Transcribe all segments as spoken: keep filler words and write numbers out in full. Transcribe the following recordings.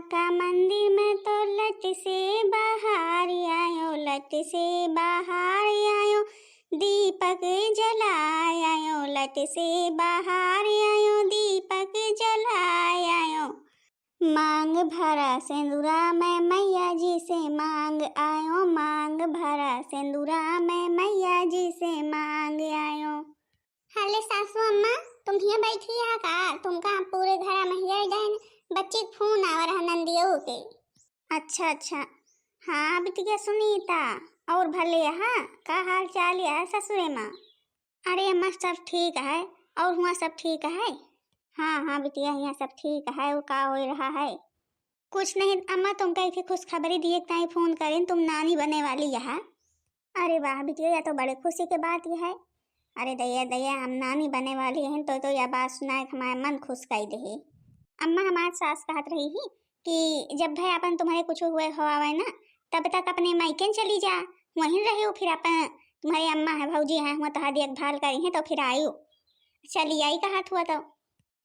का मंदिर में तो लट से बाहर आयो, लट से बाहर आयो, दीपक जलाय आयो, लट से बाहर आयो, दीपक जलाय आयो। मांग भरा सेंदुरा में मैया जी से मांग आयो, मांग भरा सेंदुरा में मैया जी से मांग आयो। हले सासू अम्मा, तुम हियाँ बैठी है का? तुमका पूरे घर में हियर डाइन बच्ची के फोन आवा रहा नंदियो के। अच्छा, अच्छा। हाँ, बिटिया सुनीता, और भले यहाँ का हाल चाल है ससुरे माँ? अरे अम्मा, सब ठीक है। और हुआ सब ठीक है? हाँ, हाँ बिटिया, यहाँ सब ठीक है। और का हो रहा है? कुछ नहीं अम्मा, तुमका एक खुशखबरी दिए के ताई फोन करेन, तुम नानी बने वाली यहाँ। अरे वाह बिटिया, यह तो बड़े खुशी के बात यह है। अरे दया दया, हम नानी बने वाली हैं तो, तो यह बात सुनाए के हमारा मन खुश कर दे। अम्मा, हमार सास कहत रही ही कि जब भाई अपन तुम्हारे कुछ हुए हो आवे ना, तब तक अपने मायके चली जा, वहीं रहियो, फिर अपन तुम्हारे अम्मा है, भौजी हैं, हुआ तोहार देखभाल करी हैं, तो फिर आयु चली आई कहत हुआ तो।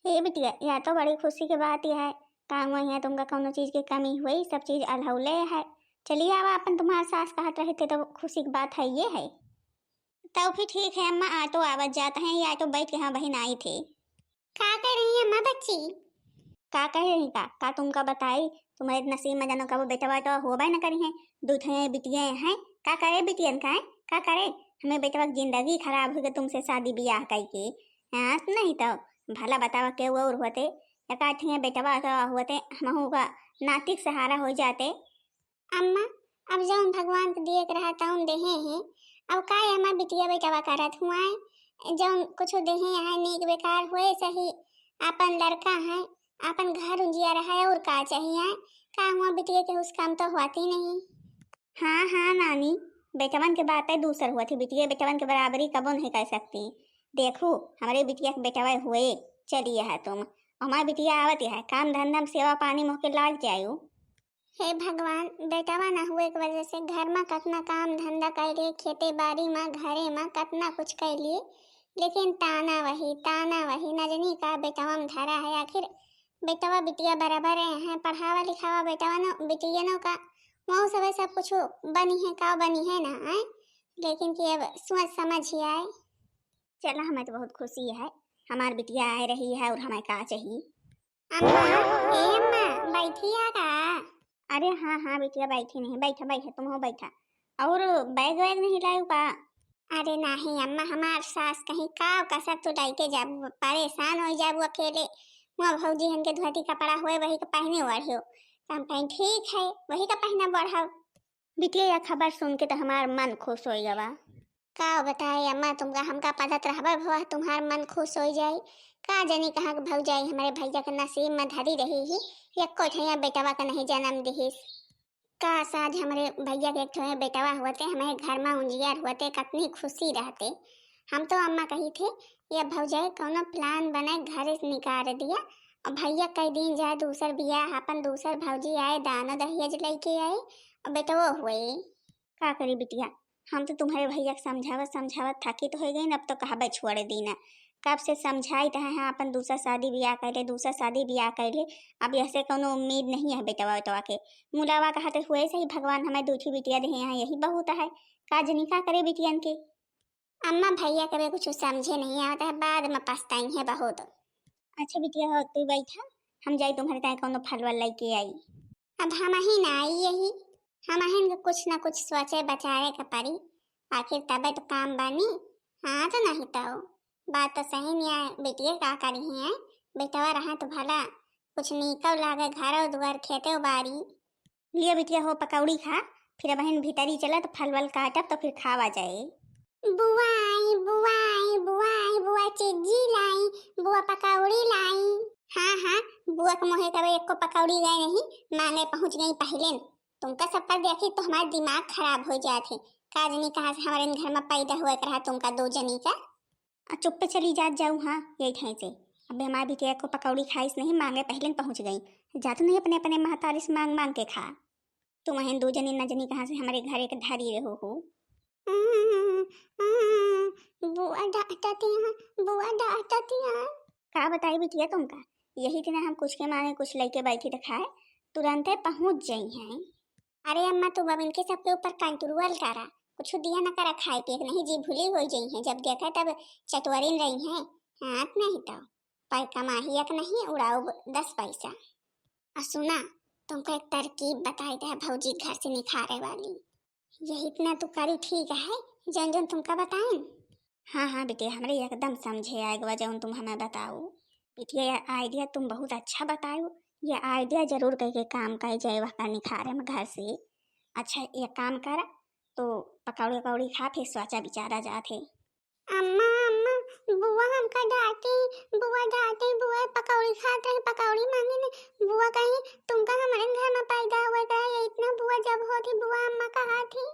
हे बिटिया, यह तो बड़ी खुशी की बात यह है। का हुआ यहाँ तुमका कौनो चीज की कमी हुई? सब चीज अलहौले है। चली आवा, अपन तुम्हार सास कहत रहे थे तो खुशी की बात है ये है। तब फिर ठीक है अम्मा, ऑटो आवत जात है, ये ऑटो बैठ के हाँ बहन आई थे। का कह रही है अम्मा बच्ची? का कह रही का? का तुमका बताई, तुम्हारे नसीब में जानो कबो बेटवा तो होबे न करी है। दू ठे बिटिया हैं, का करे बिटियन का है? का करे? हमें बेटवा की जिंदगी खराब हो गई तुमसे शादी ब्याह करके। हाँ, नहीं तो भला बतावा के और होते, एकाठिए बेटवा का होते, हमहू का नातिक सहारा हो जाते। अम्मा, अब जौन भगवान के दिए के रहा तौन देहे हैं। अब का अम्मा बिटिया बेटवा करत हुआ है, जौन कुछ देहे हैं नीक बेकार हुए सही, आपन लड़का है, आपन घर उजियार है, और का चाहिए? का हुआ बिटिया के उस काम तो होती नहीं। हाँ, हाँ नानी, बेटवन के बात है दूसर हुआ थी, बिटिया बेटवन के बराबरी कबो नहीं कर सकती। देखू, हमरे बिटिया के बेटवा हुए, चलिए है तुम, हमार बिटिया आवत है, काम धंधा में सेवा पानी मोह के लाग जायू। हे भगवान, बेटवा ना हुए के वजह से घर में कतना काम धंधा कैले, खेते बाड़ी में, घरे में कतना कुछ कैले, लेकिन ताना वही, ताना वही, नजनी का बेटवा में धरा है। आखिर बेटवा बिटिया बराबर है, पढ़ावा लिखावा बेटवा नो, बिटिया नो का, वहाँ सब, सब कुछ बनी है, का बनी है ना, आए? लेकिन कि अब सोच समझ ही आए। चला, हमें तो बहुत खुशी है, हमार बिटिया आए रही है और हमें का चाहिए। अम्मा, ए अम्मा, बैठी है का? अरे हाँ, हाँ बिटिया, बैठी नहीं, बैठा, बैठा, तुम हो बैठा। और बैग वैग नहीं लायू का? अरे नहीं अम्मा, हमार सास कहीं का कसक तो डाइके जाबू, परेशान हो जाबू अकेले। हुआ भौजी हन के धोती कपड़ा हुए वही के पहने ओढ़ियो, तो हम कहीं ठीक है, वही का पहना बढ़ाओ। बिटिया, यह खबर सुन के तो हमार मन खुश हो गवा। का बताए अम्मा, तुमका हमका पता तो रहबे भवा, तुम्हार मन खुश हो जाई। का जनी कहाँ के भौजाई हमरे भैया के नसीब में धरी रही ही, एको ठैया बेटवा के नहीं जन्म दिहिस। काश आज हमरे भैया के एक ठो बेटवा होते, हमारे घर में उजियार होते, कितनी खुशी रहते। हम तो अम्मा कही थे, ये भौजाई कौनो plan बनाए घरे से निकाल दिया, और भैया कई दिन जाए दूसर बियाह, अपन दूसर भौजी आए, दानो दहेज लेके आए, और बेटवो हुए। का करी बिटिया, हम तो तुम्हारे भैया के समझावत समझावत थकित हो गई, अब तो कहबे छोड़ दीना। कब से समझाइत है, हाँ, अपन दूसर शादी बियाह कर ले, दूसर शादी बियाह कर ले। अब यहसे कौनो उम्मीद नहीं है बेटवा उटवा के। मुलावा कहत हुए सही, भगवान हमें दू ठी बिटिया देहे हैं, यही बहुत है। का जनी का करे बिटियन के। अम्मा, भैया कभी कुछ समझे नहीं आवत है, बाद में पछताई है बहुत। अच्छा बिटिया, हो तू बैठा, हम जाई तुम्हारे ताई कौनो फल वल लेके आई। अब हम ही ना आई यही, हम ही के कुछ ना कुछ सोचे बचावे के पड़ी, आखिर तबे तो काम बनी। हाँ तो नहीं तो, बात तो सही नहीं है, बेटिए का करी है, बेटवा रहा तो भला कुछ नीकव लागे, घरो दुआर खेते बाड़ी। लिया बिटिया हो पकौड़ी खा, फिर बहन भीतरी चला तो फल वल काटब तो फिर खावा जाए। बुआ आई, बुआ आई, बुआ आई, बुआ चिज्जी लाई, बुआ पकौड़ी लाई। हाँ, हाँ, बुआ के मोहे कबे एको पकौड़ी गए नहीं, मांगे पहुँच गई पहले। तुमका सब पर देखी तो हमार दिमाग खराब हो जात है। का जनी कहाँ से हमारे घर में पैदा हुए के रहा तुमका दो जनी का। आ चुप्पे चली जात जाऊ, हाँ, यही ठाई से। अबे हमार बिटिया को पकौड़ी खाइस नहीं, मांगे पहले पहुँच गई। जा तू नहीं अपने, अपने महतारी से मांग मांग के खा। तुम अहन दू जनी न जनी कहाँ से हमारे घरे के धरी रहो हो। बुआ डांटतिया, बुआ डांटतिया। का बताई बिटिया तुमका, यही दिना हम कुछ के मांगे कुछ लेके बैठी तो खाए, तुरंते पहुँच जइहैं। अरे अम्मा, तू अब इनके सबके ऊपर control करा, कुछ दिया न करा खाए पिए के, नहीं जी भूली होइ जइहैं, जब देखा तब चटवरिन रहिहैं। हाँ, नहीं तो पै कमाही एक नहीं, उड़ाऊ दस पैसा। और सुना, तुमको एक तरकीब बताई दे भौजी घर से निखारे वाली। यही इतना तू करी ठीक है, जौन जौन तुमका बताइन। हाँ, हाँ बिटिया, हमरे एकदम समझे आए गवा जौन तुम हमें बताओ। बिटिया, यह idea तुम बहुत अच्छा बताओ, यह idea जरूर कह के काम करे जाए वह का निखारे में घर से। अच्छा, एक काम करा, तो पकौड़ी उकौड़ी खा, फिर सोचा विचारा जात है। अम्मा, अम्मा, बुआ हमका डांटी, बुआ डांटी, बुआ पकौड़ी खात रही, पकौड़ी मांगी ने। बुआ कही, "तुमका हमरे घर में पैदा हुए का है, ये इतना बुआ जब होती, बुआ अम्मा कहा थी।"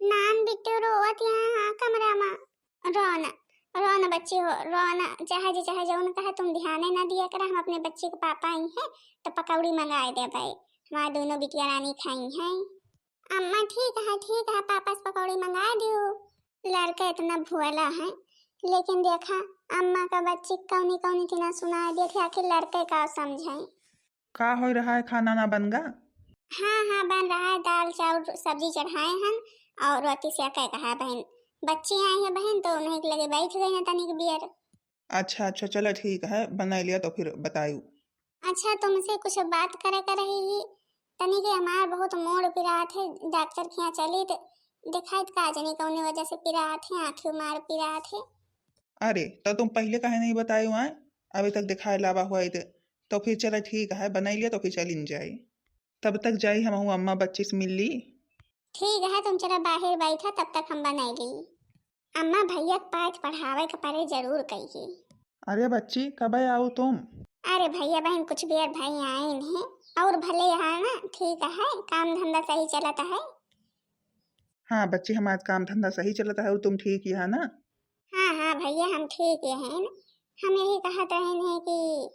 नान बिट्टू रोवत यहाँ, हाँ, कमरा में। रोना, रोना बच्ची हो, रोना, चाहे जे, चाहे जौन कहे, तुम ध्याने ना दिया करा, हम अपने बच्ची के पापा आई हैं, तो पकौड़ी मंगाए देबे, हमार दोनों बिटिया रानी खाई हैं। अम्मा, ठीक है, ठीक है, पापा से पकौड़ी मंगा दियो। लड़का इतना भोला है, लेकिन देखा, अम्मा का बच्ची कौनी कौनी तिना सुना दिए थे, आखिर लड़के का समझे। का हो रहा है, खाना ना बन गा? हाँ, हाँ, बन रहा है, दाल चाउर सब्जी चढ़ाए हन और रोटी सेके का है बहन। बच्ची आई है बहन, तो उन्हीं के लगे बैठ गई ना तनिक बियर। अच्छा, अच्छा, चला ठीक है, बनाई लिया तो फिर बतायू। अच्छा, तुमसे कुछ बात करे के रही ही, तनी के हमार बहुत मूड़ पिरात है, डॉक्टर के यहाँ चली त देखाइत का जनी कौने वजह से पिरात है, आँखी मार पिरात है। अरे, तो तुम पहले काहे नहीं बतायू आए? अभी तक दिखाए लावा हुआ इते। तो फिर चला ठीक है, बनाई लिया तो फिर चलिन जाई। तब तक जाई हमहू अम्मा बच्ची से मिल ली। ठीक है, तुम चला बाहर बैठा, तब तक हम बनाई ली। अम्मा, भैया के पाठ पढ़ावे के परे जरूर कहिए। अरे बच्ची, कब आऊ तुम? अरे भैया बहन, कुछ बेर भाई आइन है और भले यहाँ ना ठीक है, काम धंधा सही चलत है। हाँ बच्ची, हमार काम धंधा सही चलत है और तुम ठीक ही है ना? हाँ, हाँ भैया, हम ठीक ही हैं। हम यही कहत रहन है कि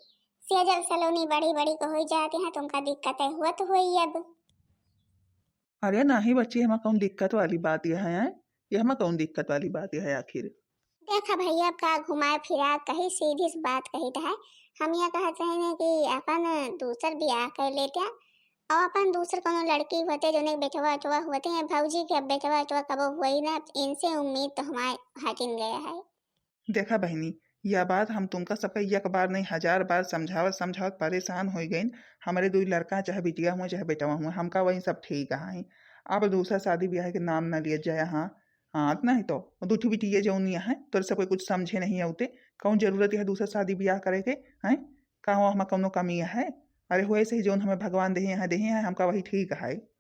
सेजल सलोनी बड़ी बड़ी को हो जाती है, तुमका दिक्कत है हुआ तो हुई अब। अरे नहीं बच्ची, हमा कौन दिक्कत वाली बात यह है? ये हमा कौन दिक्कत वाली बात यह है आखिर? देखा भैया, अब का घुमाए फिरा कही, सीधी सी बात कही त है। हम यह कहत रहे कि अपन दूसर बियाह कर लेते और अपन दूसर कोनो लड़की होते, जोने के बेटवा उटवा होते, या भौजी के अब बेटवा उटवा कबो हुई ना, इनसे उम्मीद तो हमारे हटिन गया है। देखा बहिनी, यह बात हम तुमका सबका एक बार नहीं, हजार बार समझावत समझावत परेशान होइ गइन। हमरे दुई लड़का, चाहे बिटिया हुए, चाहे बेटवा हुए, हमका वही सब ठीक है। अब दूसरा शादी ब्याह के नाम न लिया जाए। हाँ, हाँ, नहीं तो दू ठो बिटिया जौन यहाँ है, तोरे सबके कुछ समझे नहीं आउते। कौन जरूरत है दूसरा शादी ब्याह करे के? हैं, का हुआ, हमें कौनो कमी है? अरे, हुए से ही जौन हमें भगवान देहे हैं, देहे हैं, हमका वही ठीक है।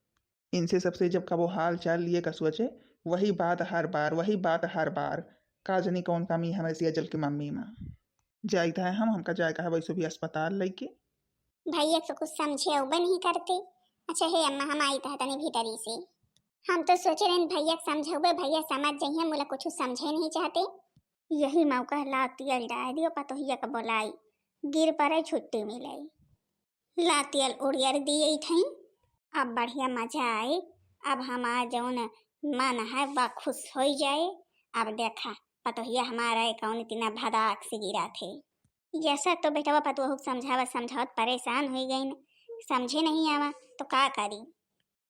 इनसे सबसे जब कबो हाल चाल लिए का सोचे, वही बात हर बार, वही बात हर बार। का जनी कौन कमी है सेजल के मम्मी में। जाइत है हम, हमका जाए का है वैसे भी अस्पताल लइके। भैया तो कुछ समझे उबे नहीं करते। अच्छा हे अम्मा, हम आइत है तनी भीतरी से। हम तो सोचे रहन भैया के समझौबे, भैया समझ जइहे, मुला कुछ समझे नहीं चाहते। यही मौका ला तेल डाल दियो, पतोहिया का बोलाई, गिर पड़े छुट्टी मिले। ला तेल उड़ियर दिए थई, अब बढ़िया मजा आए। अब हमार जौन मन है वह खुश होइ जाए। अब देखा पतोहिया हमारा कौन इतना भदाक से गिरा थे। यह सब तो बेटवा पतोहू के समझावत समझावत परेशान होइ गइन, समझे नहीं आवा तो का करी।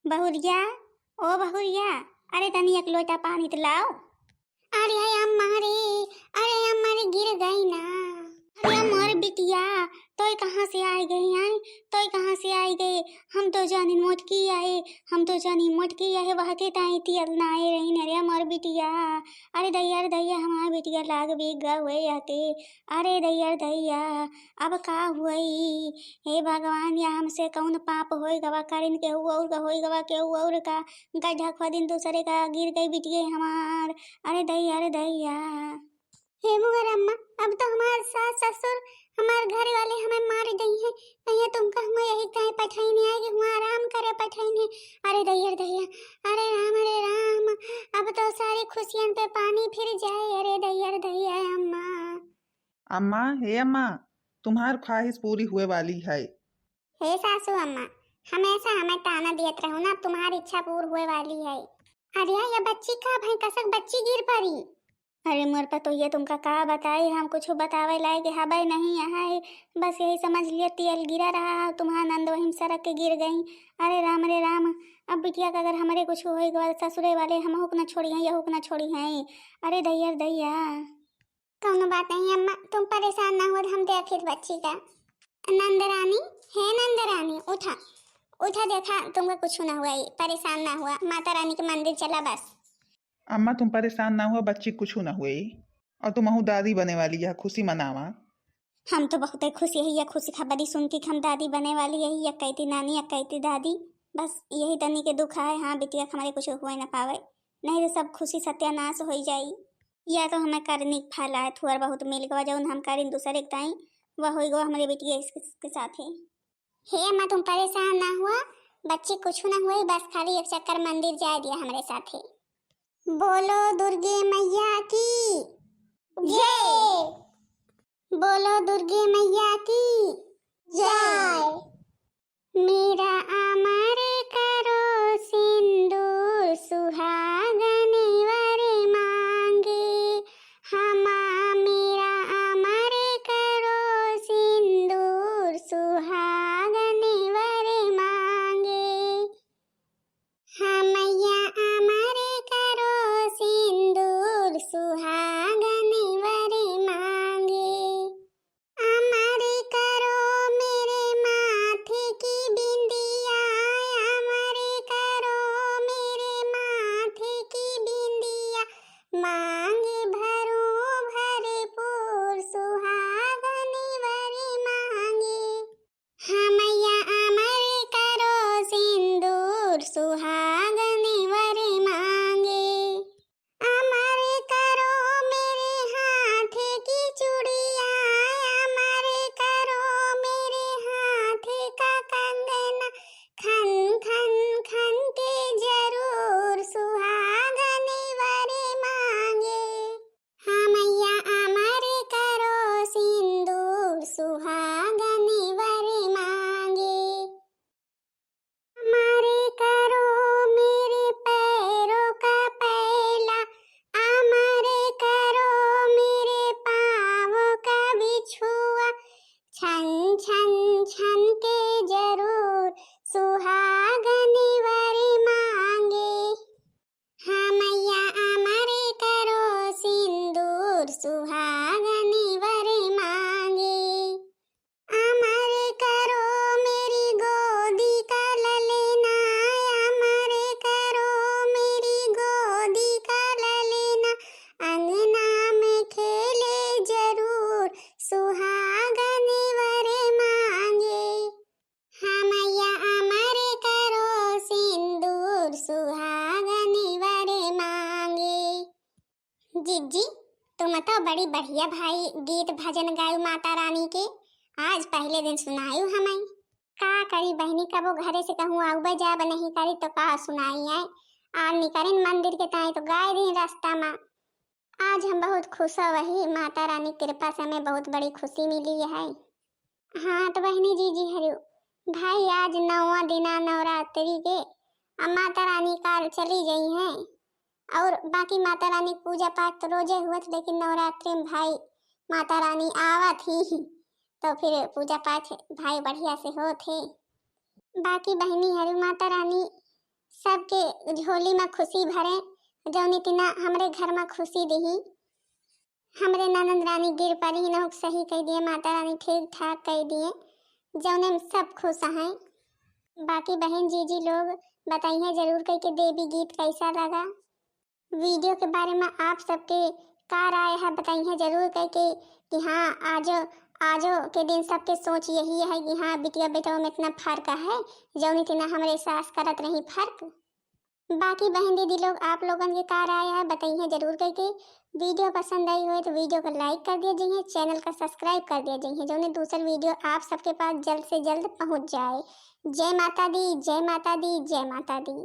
बहुरिया, ओ बहुरिया, अरे तनी एक लोटा पानी त लाओ। अरे अम्मा रे, अरे अम्मा रे, गिर गई ना। अरे अम्मा रे बिटिया, तोय कहाँ से आइ गए आए? तोय कहाँ से आइ गए? हम तो जानी मोटकी आए, हम तो जानी मोटकी आए, वहते ताई तियल ना आए रही। अरे अम्मा रे बिटिया, अरे दैया रे दैया, हमार बिटिया लाग बिग गए हते। अरे दैया रे दैया, अब का हुई? हे भगवान, या हमसे कौन पाप होइ गवा, करिन केहू और का होइ गवा, केहू और का गड्ढा खोदिन दूसरे का, गिर गई बिटिया हमार। अरे दैया रे दैया। हे मुगर अम्मा, अब तो हमार सास ससुर, हमार घर वाले हमें मार गई हैं। कहिए तुमका हम यही कहीं पठाई नहीं आए कि वहाँ आराम करे पठाई नहीं। अरे दैया रे दैया, अरे राम, अरे राम, अब तो सारी खुशियन पे पानी फिर जाए। अरे दैया रे दैया अम्मा। अम्मा, हे अम्मा, तुम्हार ख्वाहिश पूरी हुए वाली है। हे सासू अम्मा, हमेशा हमें ताना दियत रहू ना, अब तुम्हारी इच्छा पूर हुए वाली है। अरे ये बच्ची का भई कसक बच्ची गिर पड़ी। अरे मोर पतोहिया, तुमका का बताई, हम कुछ बतावे लायक हबै नहीं यहाँ है। बस यही समझ लिया, तेल गिरा रहा है, तुम्हार नंद वहीं सरक के गिर गई। अरे राम रे राम, अब बिटिया का अगर हमरे कुछ होई गवा, ससुरे वाले हमहू के न छोड़ी हैं, यहू के न छोड़ी हैं। अरे दैया रे दैया। कौनो बात नहीं अम्मा, तुम परेशान ना हो, हम देखित बच्ची का। नंद रानी, हे नंद रानी, उठा, उठा, देखा तुमका कुछ ना हुआ, परेशान ना हुआ, माता रानी के मंदिर चला बस। अम्मा, तुम परेशान ना हुआ, बच्ची कुछ ना हुए। और तुमहू दादी बने वाली है, खुशी मनावा। हम तो बहुत खुश यही या खुश खबरी सुन के हम दादी बने वाली यही, या कहती नानी, या कहती दादी। बस यही तनी के दुख है, हाँ, बिटिया के हमारे कुछ हुए ना पावे, नहीं तो सब खुशी सत्यानाश हो जाई। या तो हमें करनी के फल आए, थोड़ा बहुत मिल गवा, जौन हम करिन दूसरे के ताई, वह हो गवा हमारे बिटिया इसके, इसके साथ है। हे अम्मा, तुम परेशान ना हुआ, बच्ची कुछ ना हुए, बस खाली एक चक्कर मंदिर जाए दिया हमरे साथे। बोलो दुर्गे मैया की जय। बोलो दुर्गे मैया की जय। मेरा अमर करो सिंदूर सुहागन वर मांगे, हमा मेरा अमर करो सिंदूर सुहागन वर मांगे। हाँ मैया अमर करो सिंदूर सुहागन वर मांगे। अमर करो मेरे माथे की बिंदिया, अमर करो मेरे माथे की बिंदिया, मांग भरो भरपूर सुहागन वर मांगे। हाँ मैया अमर करो सिंदूर सुहागन वर मांगे। अमर करो मेरे हाथ की चूड़िया, अमर करो मेरे हाथ का कंगना, खन खन खन के जरूर सुहागन वर मांगे। हाँ मैया अमर करो सिंदूर सुहागन वर मांगे। अमर करो मेरे पैरों का पैला, अमर करो मेरे पाँव का बिछुआ, छन छन छन के जरूर सुहागन वर मांगे। हाँ मैया अमर करो सिंदूर सुहागन वर मांगे। अमर करो मेरी गोदी का ललना, अमर करो मेरी गोदी का ललना, अंगना में खेले जरूर सुहागन वर मांगे। हाँ मैया अमर करो सिंदूर सुहागन वर मांगे। जिज्जी, तुम तो बड़ी बढ़िया भाई गीत भजन गायु माता रानी के। आज पहले दिन सुनायु हमें। का करी बहनी, कबो घरे से कहूँ आउबे जाब नहीं करी तो का सुनाई आए। आज निकरिन मंदिर के ताई तो गाय दिन रास्ता मा। आज हम बहुत खुश हो वही माता रानी कृपा से हमें बहुत बड़ी खुशी मिली है। हाँ तो बहनी जीजी हरियो भाई, आज नौवा दिना नवरात्रि के, अब माता रानी काल चली गई हैं। और बाकी माता रानी के पूजा पाठ तो रोजे हुआ था, लेकिन नवरात्रि में भाई माता रानी आवत ही, तो फिर पूजा पाठ भाई बढ़िया से होत है। बाकी बहनी हरु माता रानी सबके झोली में खुशी भरे, जौनी तिना हमरे घर में खुशी दिही। हमरे ननद रानी गिर पड़ी, नहुक सही कह दिए, माता रानी ठीक ठाक कह दिए, जौने में सब खुश हैं। बाकी बहन जीजी लोग बताइए जरूर कह के देवी गीत कैसा लगा। वीडियो के बारे में आप सबके का राय है, बताइए जरूर कह के कि हाँ, आजो, आजो के दिन सबके सोच यही है कि हाँ, बिटिया बेटवा में इतना फर्क है, जौनी तिना हमरे सास करत रही फर्क। बाकी बहन दीदी लोग, आप लोगन के का राय है, बताइए जरूर कह के। वीडियो पसंद आई हो तो वीडियो को like कर दिया जाइए, चैनल का subscribe कर दिया जाइए, जौने दूसर वीडियो आप सबके पास जल्द से जल्द पहुँच जाए। जय माता दी, जय माता दी, जय माता दी।